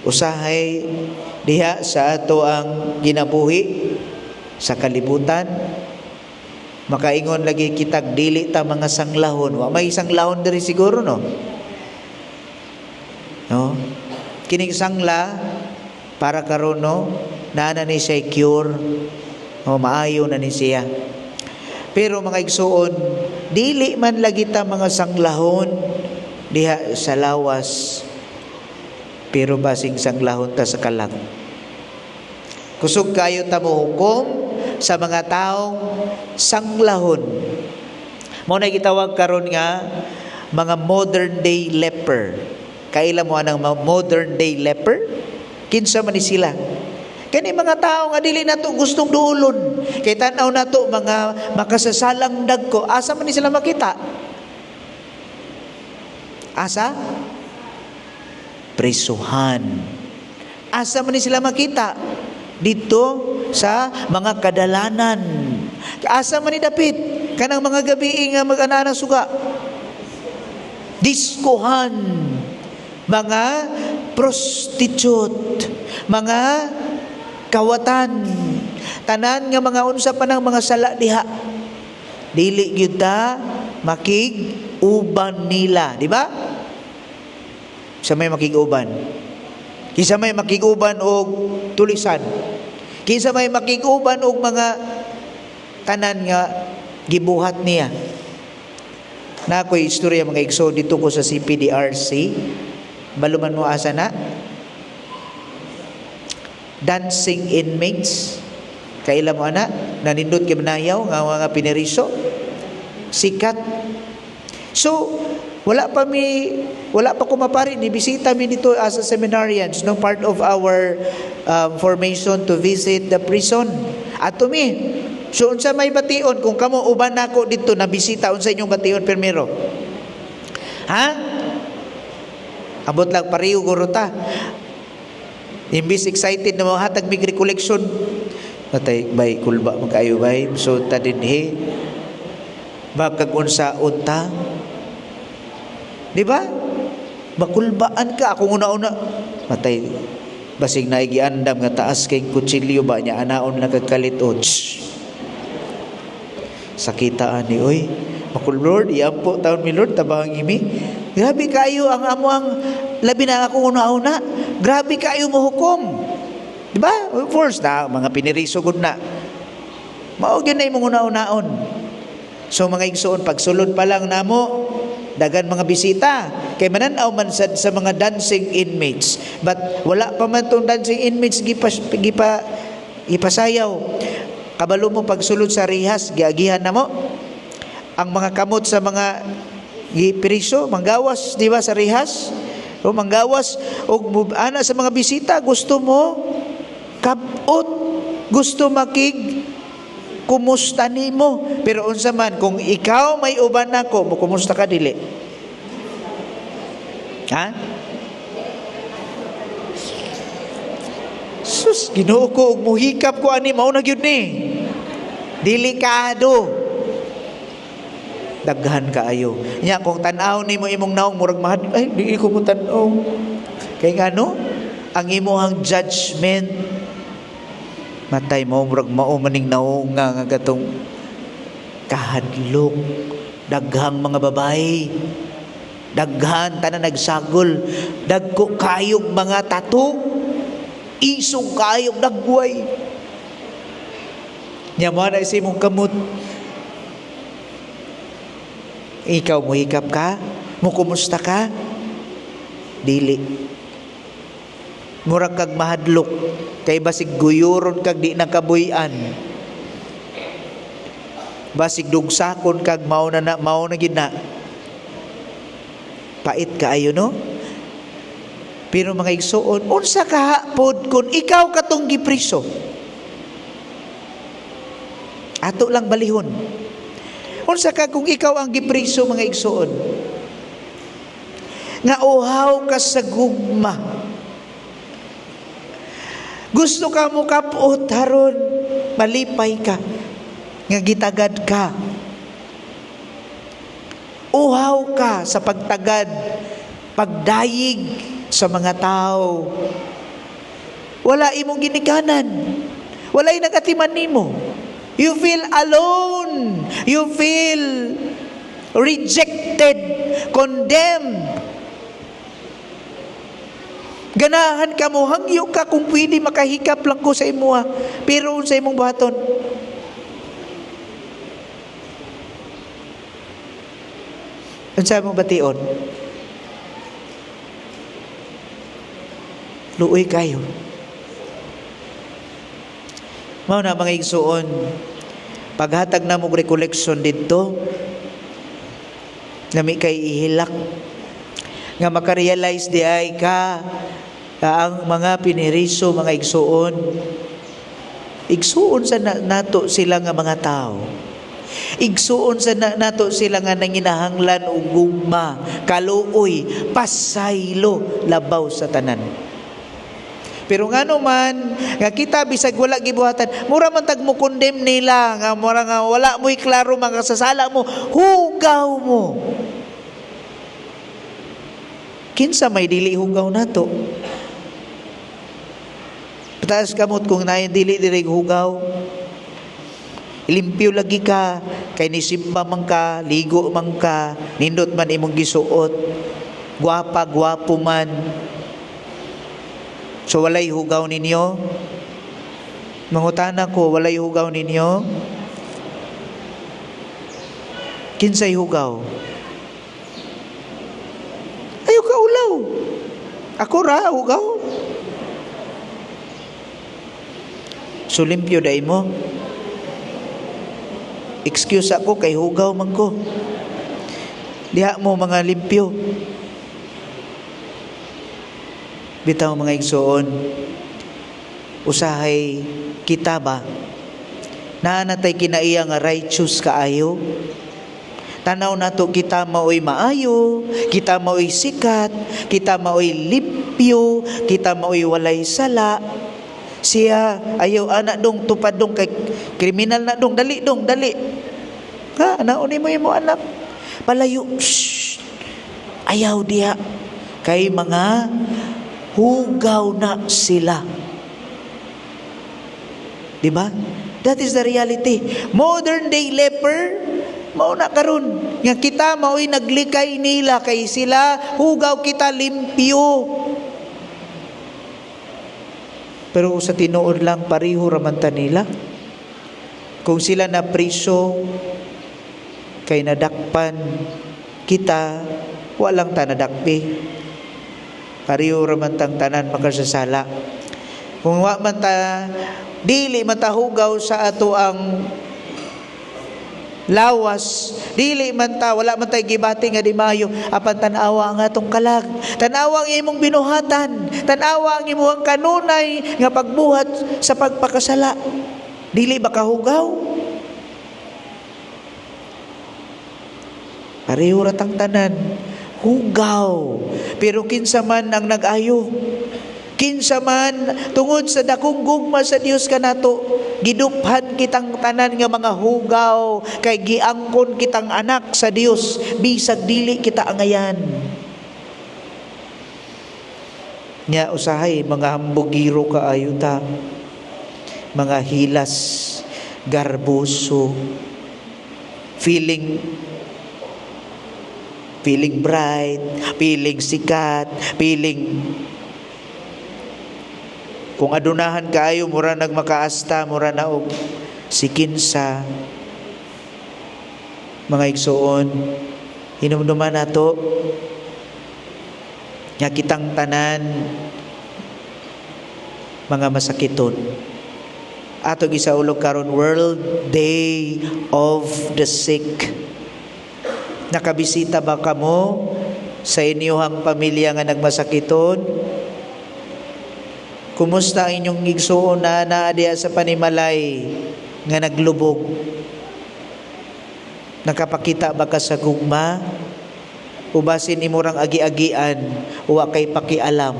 Usahay diha sa ato ang ginabuhi sa kalibutan, makaingon lagi kitag dili ta mga sanglahon. Wa may sanglahon diri siguro, no? No, kining sangla para karon, no, naa na ni siya cure o maayo na ni siya. Pero mga igsuon, dili man lagi ta mga sanglahon diha sa lawas, pero basing sanglahon ta sa kalag. Kusog kayo ta mohukom sa mga taong sanglahon. Mao na gitawag karon nga mga modern day leper. Kaila mo anang mga modern day leper? Kinsa man ni sila? Kani mga tao nga dili nato gustong duolon. Kay tan-aw nato mga makasasalang dagko, asa man ni sila makita? Asa? Prisuhan. Asa man ni sila makita? Dito sa mga kadalanan. Asa man ni dapit? Kanang mga gabi nga mag-ana suga. Diskohan. Mga prostitute. Mga kawatan. Tanan nga mga unsa pa nang mga sala diha. Dili gyud ta makig uban nila, di ba? Sa may makig-uban. Kinsa may makig-uban og tulisan. Kinsa may makig-uban og mga tanan nga gibuhat niya. Na ako'y istorya, mga igsoon, dito ko sa CPDRC. Baluman mo asa na? Dancing inmates. Kaila mo ana? Nanindot kay manayaw nga mga pineriso. Sikat. So, wala pa ko mapari ni bisita mi dito as a seminarians, no, part of our formation to visit the prison. Ato mi. So unsa may bation kung kamo uban nako dito na bisita, unsa inyong bation primero? Ha? Abot lang pareho guro ta. Imbis excited na hatag mig recollection. Matay bay, kulba man kayo bay. So ta dinhi. Bakag unsa unta? Di ba? Makulbaan ka akong una-una. Matay basig naay giandam nga taas kay kutsilyo ba niya anaon lang kag kalit-od. Sakitaan ni oy. Makul Lord, iampo taon mi Lord, tabang imi. Grabe kayo ang amo ang labi na akong una-una. Grabe kayo mo hukom. Di ba? Of course na mga piniriso gud na. Mao gyud na imong una-unaon. So mga igsoon, pagsulod pa lang namo, dagan mga bisita kay mananaw man sad sa mga dancing inmates. But wala pa man tong dancing inmates gipa gipasayaw. Kabalo mo pagsulod sa rehas, giagihan na mo ang mga kamot sa mga gipiriso, manggawas, di ba, sa rehas? O manggawas og ana sa mga bisita, gusto mo kabot, gusto makig kumusta nimo. Pero unsa man kung ikaw may uban nako, mo kumusta ka dili? Ha? Sus, Ginoo ko, ug muhikap ko ani, mao na gyud ni. Delikado. Daghan kaayo. Nya kung tan-aw nimo imong naong murag mahad, ay di ko mo tan-aw. Kay ngano? Ang imuhang judgment, matay mo murag mao maning naong nga nga katong kahadlok, daghang mga babae, daghan tanan nagsagol, dagko kayog mga tattoo, isog kayog dagway nya mo na sa imong kamot. Ikaw, muhikap ka, mukumusta ka dili? Murag kag mahadlok kay basig guyuron kag di nakabuy-an, basig dugsakon kag mao na na, mao na gid na. Pait kaayo, no? Pero mga igsuon, unsa ka pod kung ikaw katong gipriso? Ato lang balihon. Unsa ka kung ikaw ang gipriso, mga igsuon, nga uhaw ka sa gugma, gusto ka mo kapot haron malipay ka nga gitagad ka, uhaw ka sa pagtagad, pagdayig. Sa mga tao. Wala imong ginikanan. Walay nagatiman nimo. You feel alone. You feel rejected, condemned. Ganahan ka mo, hangyo ka kung pwede makahikap lang ko sa imuha. Pero sa imong buhaton? Unsa imong bation? Luoy kayo. Mao na, mga igsuon, paghatag na mong recollection dito, nami kay ihilak nga makarealize di ay ka ang mga piniriso, mga igsuon, igsuon sa nato sila nga mga tao, igsuon sa nato sila nga nanginahanglan og gugma, kaluoy, pasaylo labaw sa tanan. Pero ngano man nga kita bisag wala gibuhatan, mura man tag mo condemn nila nga mura nga wala mo'y klaro mga sasala mo, hugaw mo. Kinsa may dili hugaw nato? Pataas kamot kung naay dili diri hugaw. Limpyo lagi ka, kay nisimba man ka, ligo man ka, nindot man imong gisuot, gwapa, gwapo man. So walay hugaw ninyo? Mangutana ko, walay hugaw ninyo? Kinsay hugaw? Ayaw ka ulaw. Ako ra, hugaw. So limpyo dai mo. Excuse ako kay hugaw man ko. Diha mo mga limpyo. Bitaw, mga igsoon, usahay kita ba? Naa natay kinaiya nga righteous kaayo? Tanaw nato kita maoy maayo, kita maoy sikat, kita maoy limpyo, kita maoy walay sala. Siya, ayaw anak dong, tupad dong, kay kriminal na dong, dali dong, dali. Ha, nauni mo imo anak. Palayo, shh, ayaw diha. Kay mga hugaw na sila. Diba? That is the reality. Modern day leper, mao na karon nga kita mao'y naglikay nila kay sila hugaw, kita limpyo. Pero sa tinuod lang, pareho raman ta nila. Kung sila na priso kay nadakpan, kita walang ta nadakpi. Pareho raman tang tanan makasasala. Kung wa man ta, dili man ta hugaw sa ato ang lawas, dili man ta, wala man tay gibati nga di maayo, apan tan-awa ang atong kalag, tan-awa ang imong binuhatan, tan-awa ang imong kanunay nga pagbuhat sa pagpakasala, dili ba kahugaw? Pareho ra tang tanan hugaw. Pero kinsa man ang nag-ayo? Kinsa man tungod sa dakong gugma sa Dios kanato, giduphan kitang tanan nga mga hugaw kay giangkon kitang anak sa Dios bisag dili kita angayan. Nya usahay mga hambugiro kaayo ta, mga hilas, garboso, feeling bright, feeling sikat, feeling kung adunahan kaayo mura nagmakaasta, mura na og sikinsa. Mga igsoon, hinumduman nato nga kitang tanan mga masakiton. Ato gisaulog karon World Day of the Sick. Nakabisita ba kamo sa inyong pamilya nga nagmasakiton? Kumusta ang inyong igsuon na naa diha sa panimalay nga naglubog? Nakapakita ba ka sa gugma? O basin imurang agi-agian, wa kay pakialam?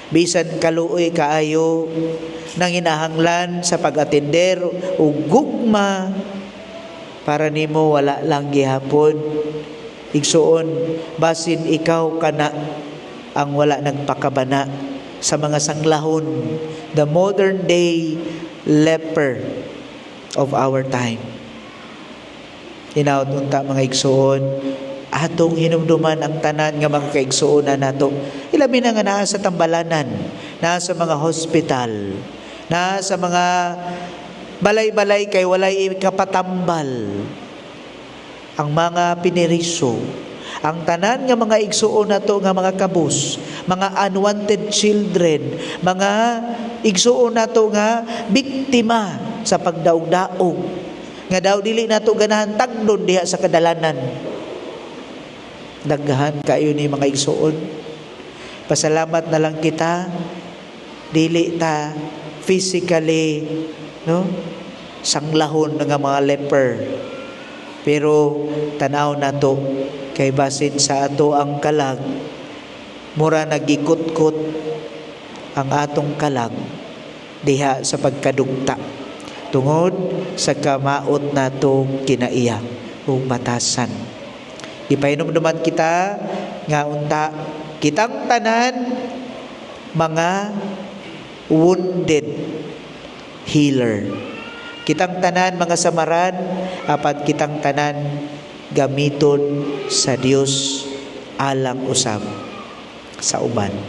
Bisan kaluoy kaayo nanginahanglan sa pag-atender o gugma para nimo, wala lang gihapon. Igsuon, basin ikaw kana ang wala nagpakabana sa mga sanglahon, the modern day leper of our time. Hinaot unta, mga igsuon, atong hinumduman ang tanan nga mga kaigsuonan nato. Ilabi na nga naa sa tambalanan, naa sa mga hospital, naa sa mga balay-balay kay walay kapatambal. Ang mga piniriso, ang tanan nga mga igsuon nato nga mga kabus, mga unwanted children, mga igsuon nato nga biktima sa pagdaog-daog, nga daw dili nato ganahan tagdon diha sa kadalanan. Daghan kayo ni, mga igsuon. Pasalamat na lang kita dili ta physically, no, sanglahon nga mga leper. Pero tanaw nato kay basin sa ato ang kalag mura nagikutkot ang atong kalag diha sa pagkadugta tungod sa kamaot natong kinaiya ug batasan. Gipainomduman kita nga unta kitang tanan mga wounded healer. Kitang tanan mga samaran, apan kitang tanan gamiton sa Dios alang usab sa uban.